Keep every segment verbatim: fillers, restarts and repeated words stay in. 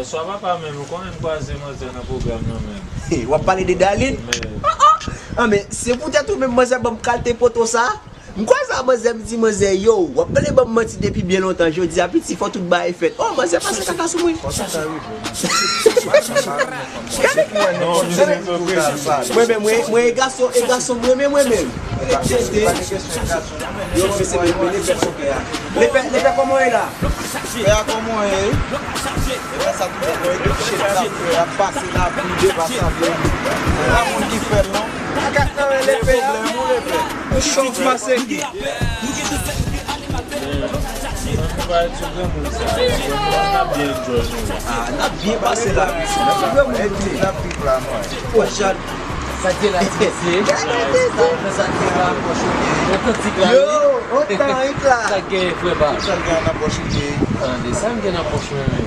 Swa papa menm, ou konnen m kwaze manzè nan pwogram nan menm. W ap pale de Darline? Men. Ah, ah! Ah, men se poutèt ou menm manzè ban m kalte poto sa. M kwaze a manzè, m di manzè, yo, w ap pale ban m manti depi byen lontan. Jodi a, piti, fò tout bagay fèt. Oh, manzè pase kaka sou mwen. Gade, gade. Mwen menm, mwen, mwen e gason, e gason, mwen menm, mwen menm. Yo, mwen se mwen, mwen lepè sou kè a. Lepè, lepè, kòman w ye la? Pè a, kòman w ye? Lepè sa tou, mwen e touche sa, frè, ap pase la, pi de pa sa, frè. Se pa moun ki fè l, non. Makat nan men lepè a. Pwoblèm ou, lepè? Chòk pase ki. N ap byen enjoy nou la. Ah, n ap byen pase la, mesye. N ap byen, n ap viv la, mwen. Pochad. Sa k gen la, ti mesye? Sa k gen la, pòch ou ye? Otantik la, wi. Yo, otantik la. Sa k gen, frè pa? Sa k gen nan pòch ou ye? Tande, sa m gen nan pòch mwen, men.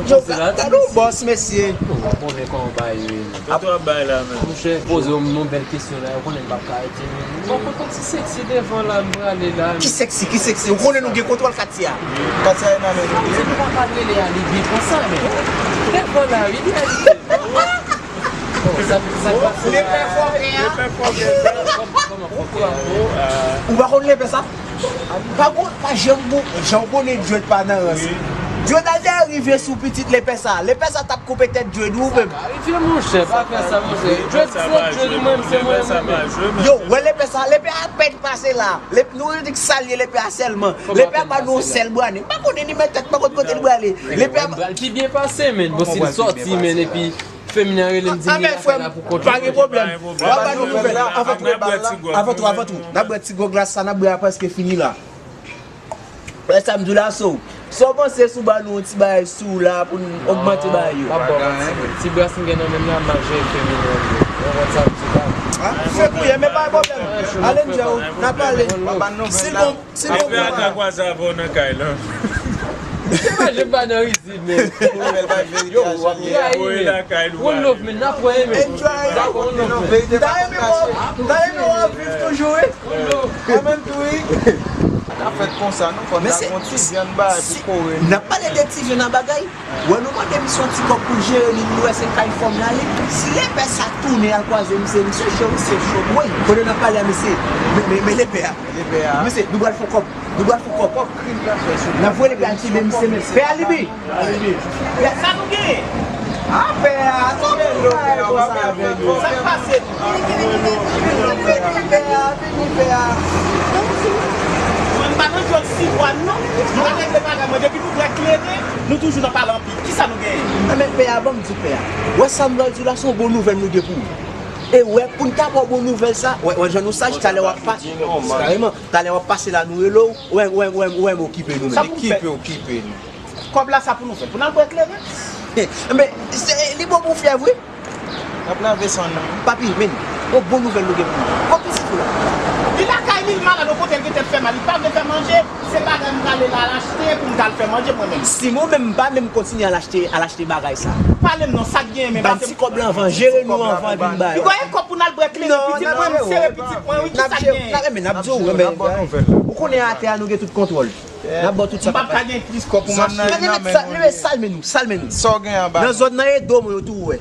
Yo, gade yon bòs, mesye. Ou konnen kòman bagay yo ye. Kote w ap bay la menm? Monchè, poze w yon bèl kesyon la, ou konnen m p ap ka rete, men. Bon, kontan ti sexy devan la, m prale la, men. Ki sexy, ki sexy? Ou konnen nou gen kontwòl katye a. Katye a nan men nou. Ti papa rele a, li byen konsa, men. Devan la, wi, li a, li. Oh, sa, sa k pase la? Lepè fò, pè a. Lepè fò, pè a. Ou pa konn lepè sa? Pa gon, pa janm gon, jan w konnen Djwèt pa nan rans. Djwèt al te rive sou pitit lepè sa. Lepè sa t ap koupe tèt Djwèt ou menm. Sa ka rive, monchè, pa fè sa, monchè. Djwèt se Djwèt, mwen, se mwen, mwen menm. Yo, wè lepè sa, lepè a apèn pase la. Lep-, nou di k salye lepè a sèlman. Lepè a ba nou yon sèl bwa nen. M pa konnen li mèt tèt, m pa konn kote li prale. Lepè a ba. Li byen pase, men. Bon, si l sòti, men, epi Femina rele m di m li lakay la pou kont li. Pa gen pwoblèm. W ap ba nou nouvèl. Avan tou, avan tou, avan tou. N ap bwè ti gwo glas sa, n ap bwè a prèske fini la. Wè sa m di w la, so. Sa w panse si w ba nou yon ti bagay sou la pou n ogmante bagay yo? M ap ba w ti, ti glas m gen nan men m la, m ap jere femina yo. Ou konprann sa m di w la? Ah, se kouye, men pa gen pwoblèm. Ale m di w, n a pale. Si l bon, Epi a ta kwaze avè w nan kay lan. Se pa je pa nan rizib, men. Yo, w ap rayi, men. One love, men, n ap wè, men. Dakò, one love, men. M ta renmen wè, m ta renmen wè w ap viv toujou, wi. One love. Mwen menm tou, wi. N ap fèt konsa, nou fò n ta gon ti vyann bagay pou kore nou. N ap pale de ti vyann nan bagay. Wè nou mande misye yon ti kòb pou l jere li, nou wè se kay fanm nan li. Si lepè sa tounen al kwaze misye, misye cho, misye cho. Woy, kote n ap pale a, mesye? Men, men, men lepè a. Lepè a. Mesye, nou pral fè yon kòb. Nou pral fè yon kòb. Kòb krim n ap fè sou. N ap voye lepè a kite misye, men. Pè a libi. Libi. Pè a, sa nou genyen? Ah, pè a, sa nou genyen konsa avè nou? Sa k pase? Vini, vini, vini, vini, vini, pè a, vini, pè a. Mwen, m pa nan jwèt sipwa, non. Nou ka regle bagay, mwen, depi nou vle klere, nou toujou nan pale anpil. Kisa nou genyen? Enben, pè a, ban m di w, pè a. Wè sa m pral di w la, se yon bon nouvèl nou gen pou ou. E wè, pou n ta ba w bon nouvèl sa, wè, wè, jan nou saj, talè w ap pa-, kareman, talè w ap pase la, nou rele w, wè, wè, wè, wè, m okipe nou, men. Sa pou fè? Okipe, okipe nou. Kòb la, sa pou nou fè? Pou n al bwè kleren? Enben, se, li bon pou fyèv, wi. N ap lave san nou. Papi, men, yon bon nouvèl nou gen pou ou. Kot pitit ou la? Li lakay li, l malad, yon kote l gentan fè mal, li pa vle fè manje. Se bagay m prale la al achte pou m t al fè manje mwen menm. Si mwen menm m pa menm kontinye al achte, al achte bagay sa. Pale m non, sa k genyen men pase m. Ban m ti kòb la anvan, jere nou anvan epi m ba yo. Li gen kòb pou n al bwè kleren pitit mwen, m sere pitit mwen wi, kisa k genyen? N ap, men n ap di w, men, ou konnen atè a nou gen tout kontwòl. N ap ba w tout sa. M p ap ka gen plis kòb pou m achte. Men, men, sa, men, salme nou, salme nou. Sa w gen anba? Nan zòn nan e do mwen yo tou wè.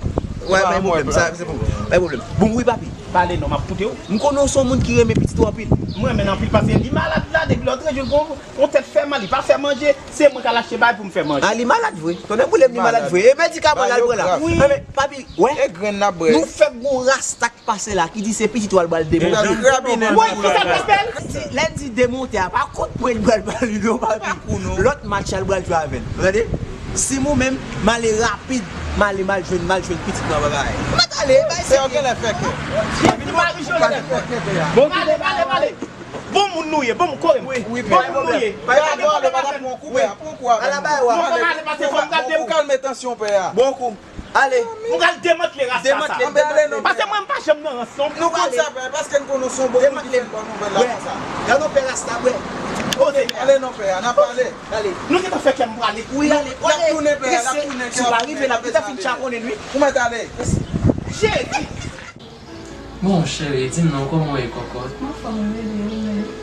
Wè, pa gen pwoblèm, sa, se bon. Pa gen pwoblèm. Bon, wi, papi. Pale non, m ap koute w. M konnen w se yon moun ki renmen pitit ou anpil. M renmen l anpil paske li malad la, depi lòtrejou l gon, yon tèt fè mal, li pa fè manje, se mwen k al achte bagay pou m fè manje. A, li malad vre. Tonnè boule m, li malad vre. E medikaman l al pran la. Wi. Enben, papi, wè. E grenn n ap bwè. Nou fèk gon rasta k pase la, ki di se pitit ou al pral demonte. Woy, kisa k ap fè l? Lè l di demonte a, pa kout pwen l pral ba li non, papi. Lòt match a l pral jwe avè l. Ou tande? Si mwen menm, m ale rapid, m ale m al jwenn, m al jwenn pitit mwen bagay. M pa t ale, bay se yo genlè fè kè. Bon, pale, pale, pale. Bon moun nou ye, bon moun kore m. Bon moun nou ye. Gade, gade, gade. Ala bay wa. Fò m ale pase fò m gade. Ou kalme tansyon pè a. Bon kou. Ale. Nou pral demantle rasta sa. Demantle, demantle. Pase mwen m pa janm nan rans non. Nou konn sa, pè, paske n konnen w se yon bon moun ki fè n bon nouvèl la konsa. Gade yon pè rasta, bwè. Oze. Ale non, pè a, n ap ale. Ale. Nou gentan fè kè m prale. Wi, ale. N ap tounen, pè a, n ap tounen. Si w pa rive la, pita fin chakonnen, wi. Ou mèt ale. Jezi. Bon, cheri, di m non, kòman w ye, kòkòt? Anfòm, bebe,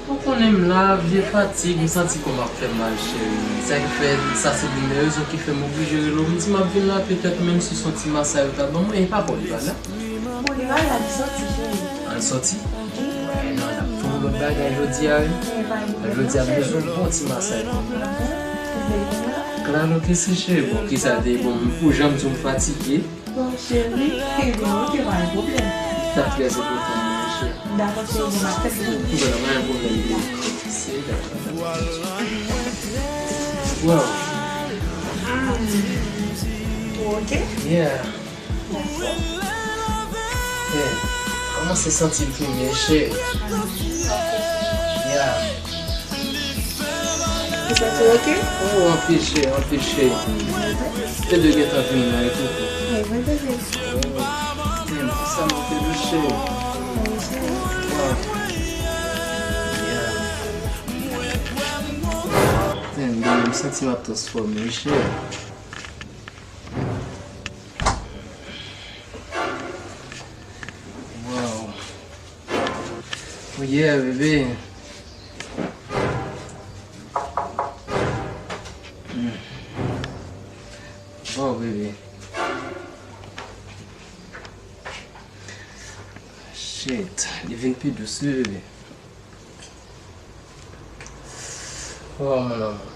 ou menm? Konnen m la, vye fatig, m santi kò m ap fè m mal, cheri. Sa ki fè, sa se youn nan rezon ki fè m oblije rele w. M di m ap vin la, petèt menm si se yon ti masaj ou ta ban mwen, e pa kò li pa la. Bon, li pa la, li soti, cheri. Al soti? Wi. Wè, non, n ap fè yon lòt bagay jodi a, wi. Jodi a, m bezwen yon bon ti masaj. Klalo ke si, cheri. Bon, kisa te, bon, ou janm di w m fatige. Bon, cheri, ebyen, oke, pa gen pwoblèm. Sa trè enpòtan, mon chè. Dakò, cheri, bon, m ap fè l pou ou. Bon, pa gen pwoblèm, baby. Se dakò, dakò. Wow. Ou oke? Yeah. Dakò. Yeah. Kòmanse santi l vini, chè. Yeah. Ou santi w oke? Oh, anpil chè, anpil chè. Te dwe gentan vin la, e koukou. Ay, mwen te vin. Oh, damn, sa m te dwe chè. Wow. Yeah. Damn, baby, m santi m ap transfòme, chè. Wow. Oh yeah, bébé. Mm. Bon, bébé. Shit, li vin pi dous, wi, bébé. Oh, mon amour.